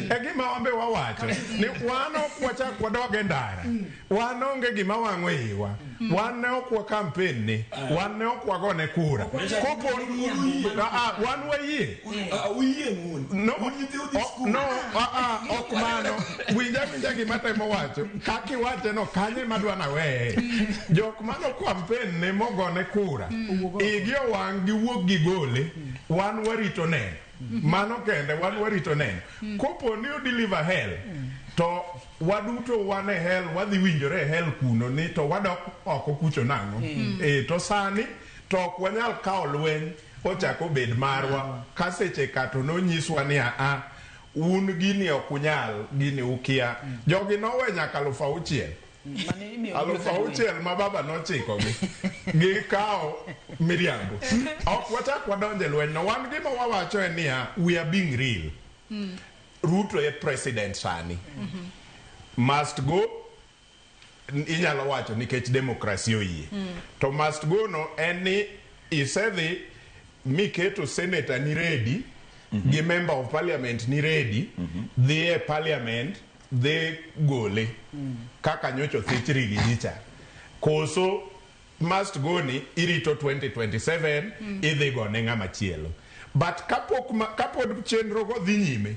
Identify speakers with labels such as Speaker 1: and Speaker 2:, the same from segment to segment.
Speaker 1: E gima wambe wawacho ni wan ok wachak wadog e ndara. Wan onge gima wang'o e iwa. Wan ne ok wa campaign ni. Wan ne ok wagone kura. Kopo Ah, ah, wan wayie.
Speaker 2: Ah, uyie un.
Speaker 1: No,
Speaker 2: Un nyithiu dhi skul.
Speaker 1: No, ah, ah, ok mano. Winja winja gima temo wacho. Kaka iwache no, kanye madwa naweye. Jok mano campaign ne mogone kura. Igi owang' giwuok gigole. Wan warito neno. Mano kende wan warito neno. Kopo ni o deliver hell, to waduto wan e hell, wadhi winjore e hell kuno ni to wadok oko kucho nang'o. Eh, to sani to ok wanyal kawo lweny ochak obed marwa ka seche ka to nonyiswa ni aa un gini ok unyal gini ukia jogi nowe nyaka 6,000.
Speaker 3: Mane imiyo
Speaker 1: 6,000 ma baba nochikogi gikawo miriambo. Ok wachak wadonje lweny no. Wan gima wawacho en niya, we are being real. Ruto e president sani. Must go inyalo wacho nikech demokrasi oyie. To must go no en ni isedhi miketo senator ni ready gi member of parliament ni ready dhi e parliament dhi gole kaka nyocha othich Riggy cha. Koso must go ni irito 2027 idhi gone ng'ama chielo. But kapok kapod chenro go dhi nyime,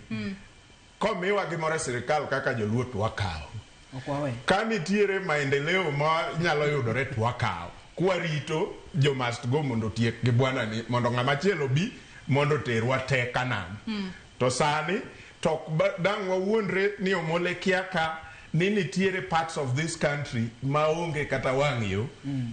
Speaker 1: komiwa gimoro e sirikal kaka joluo to wakawo.
Speaker 3: Ok wawe.
Speaker 1: Ka nitiere maendeleo ma nyalo yudore to wakawo. Kwarito jo must go mondo otiek gi bwana ni mondo ng'ama chielo bi mondo oterwa te Kanaan. To sani to ok dang' wawuondre ni Omole kia ka ni nitiere parts of this country maonge kata wang' yo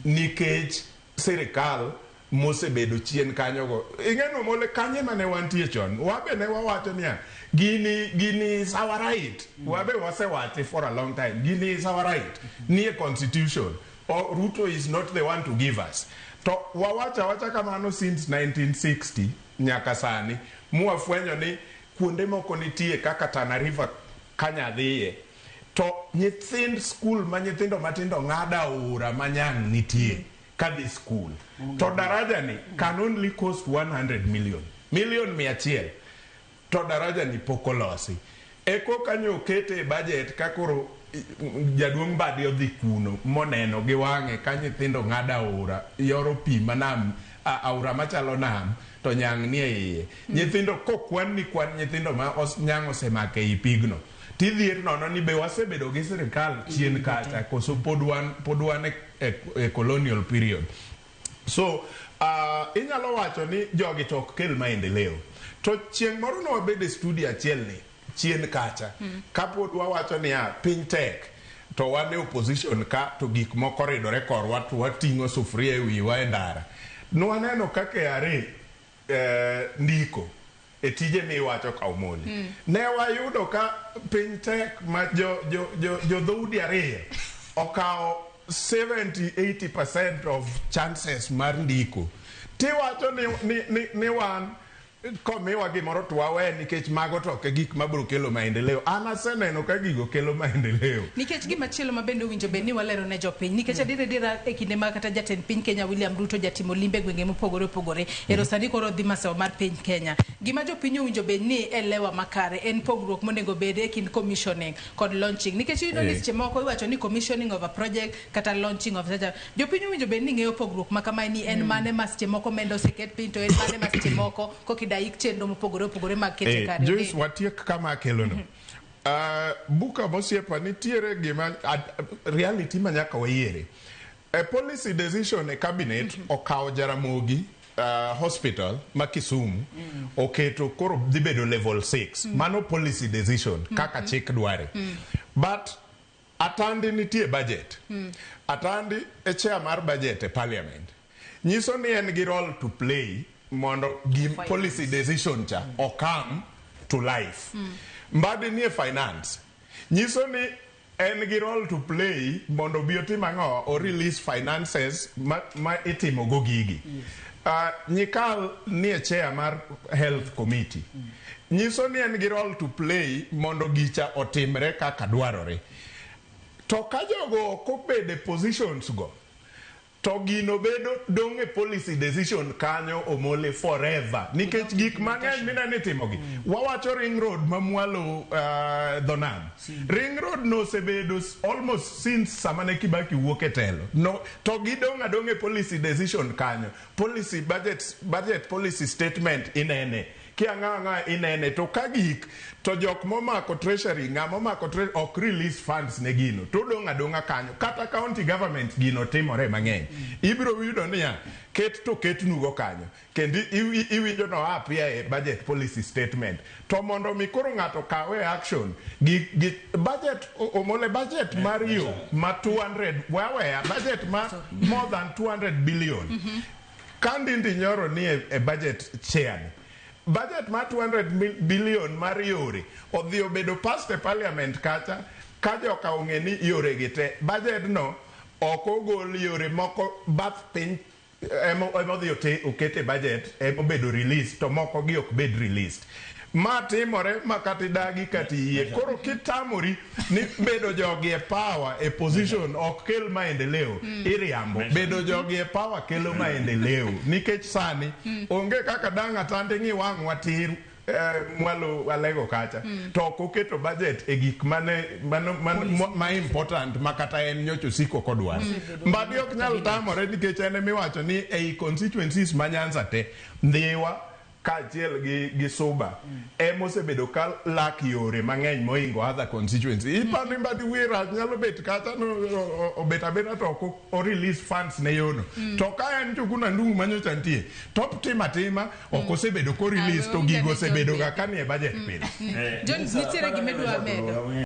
Speaker 1: nikech sirikal mosebedo chien kanyogo. Ing'e ni Omole kanye mane wantie chon. Wabe ne wawacho niya, gini is our right. Wabe wasewache for a long time. Gini is our right. Nie constitution. O, Ruto is not the one to give us. To wawacho awacha kamano since 1960 nyaka sani. Mwafwenyo ni kuonde moko nitie kaka Tana River kanyadhiye. To nyithind skul ma nyithindo matindo ng'ado aora ma Nyang' nitie kadhi skul. To daraja ni can only cost 100 million. Million 100. To daraja ni pok olosi. Eko kanyo okete e budget ka koro jaduong' Mbadi odhi kuno moneno gi wang'e ka nyithindo ng'ado aora yoro pi manam aora machalo nam to nyang' nie iye. Nyithindo kokwan ni kwan nyithindo ma nyang' osemako ei pigno. Tidhier nono ni be wasebedo gi sirikal chien kacha koso pod wan e colonial period. So inyalo wacho ni jogi to ok kel maendeleo. To chieng' moro ne wabedo e studio achiel ni chien kacha. Kapod wawacho niya piny tek to wan e opposition ka to gik moko ridore korwa to wating'o sufuria e wiwa e ndara. Nwaneno ka KRA ndiko e tije miwacho ka Omoli. Ne wayudo ka piny tek ma jo dhoudi ariyo okawo 70-80% of chances mar ndiko. Tiwacho ni wan komiwa gimoro to wawe nikech mago to ok e gik mabiro kelo maendeleo. An aseneno ka gigo kelo maendeleo.
Speaker 4: Nikech gima chielo ma bende owinjo bed ni walero ne jopiny, nikech adier adiera e kinde ma kata jatend piny Kenya William Ruto jatimo limbe e gwenge mopogore opogore, ero sani koro dhi masawa mar piny Kenya. Gima jopiny owinjo bed ni elewa makare en pogruok monego bed e kind commissioning kod launching. Nikech iyudo ni seche moko iwacho ni commissioning of a project kata launching of such a jopiny owinjo bed ni ng'eyo pogruok ma kamae ni en mane ma seche moko omenda oseket piny to en mane ma seche moko koka idaik chenro mopogore opogore mag kete kare.
Speaker 1: Joyce, watiek kama akelono. Buka mosiepa nitiere gima reality ma nyaka wayiere. A policy decision e cabinet okawo Jaramogi hospital ma Kisumu oketo koro dhi bedo level 6. Mano policy decision kaka chik dware. But Atandi nitie budget. Atandi e chair mar budget e parliament. Nyiso ni en gi role to play mondo gi policy decision cha okam to life. Mbadi nie finance. Nyiso ni en gi role to play mondo obi otim ang'o, o release finances ma itimo go gigi. Nyikal nie chair mar health committee. Nyiso ni en gi role to play mondo gicha otimre kaka dwarore. To ka jogo ok obedo e positions go, To gino bedo dong' e policy decision kanyo omole forever nikech gik mang'eny mineno itimogi. Wawacho ring road ma mwalo dho nam. Ring road no osebedo almost since sama ne Kibaki wuok e telo. No, to gidong' adong' e policy decision kanyo. Policy budget, budget policy statement inene. Kia ang'o ang'o inene to ka gik to jok momako treasury ng'ama omako treasury ok release funds ne gino to odong' adong'a kanyo kata county government gino timore mang'eny ibiro yudo niya ket to ketnugo kanyo kendo iwinjo no appear e budget policy statement to mondo mi koro ng'ato kawe action gi budget omole budget mar yo ma 200 waweya budget ma more than 200 billion ka Ndindi Nyoro ni e budget chair ni budget mar 200 billion mar yore odhi obedo passed e parliament kacha ka joka ong'e ni yore gi te budget no ok ogol yore moko bath piny ema odhi oket e budget emobedo release to moko gi ok bed released ma timore ma kata idagi kata iyie koro kitamori ni bedo jogi e power e position ok kel maendeleo iriambo bedo jogi e power kelo maendeleo nikech sani onge kaka dang' atande ng'i wang'wa tir mwalo alego kacha to ok oketo budget e gik mane ma important ma kata en nyocha osiko kodwaro Mbadi ok nyal tamore nikech en emiwacho ni ei constituencies ma Nyanza te Ndhiwa kaachiel gi Suba emosebedo ka lak yore mang'eny mohingo other constituency iparo ni Mbadi wiye rach nyalo bet kacha no obet abeta to ok o release funds ne yono to ka en Njuguna Ndung'u manyocha nitie top timo atima ok osebedo ko release to
Speaker 4: Ah, we
Speaker 1: gigo
Speaker 4: winjo
Speaker 1: osebedo
Speaker 4: ni
Speaker 1: ga ka nie budget pile
Speaker 4: John, nitiere gima idwa medo?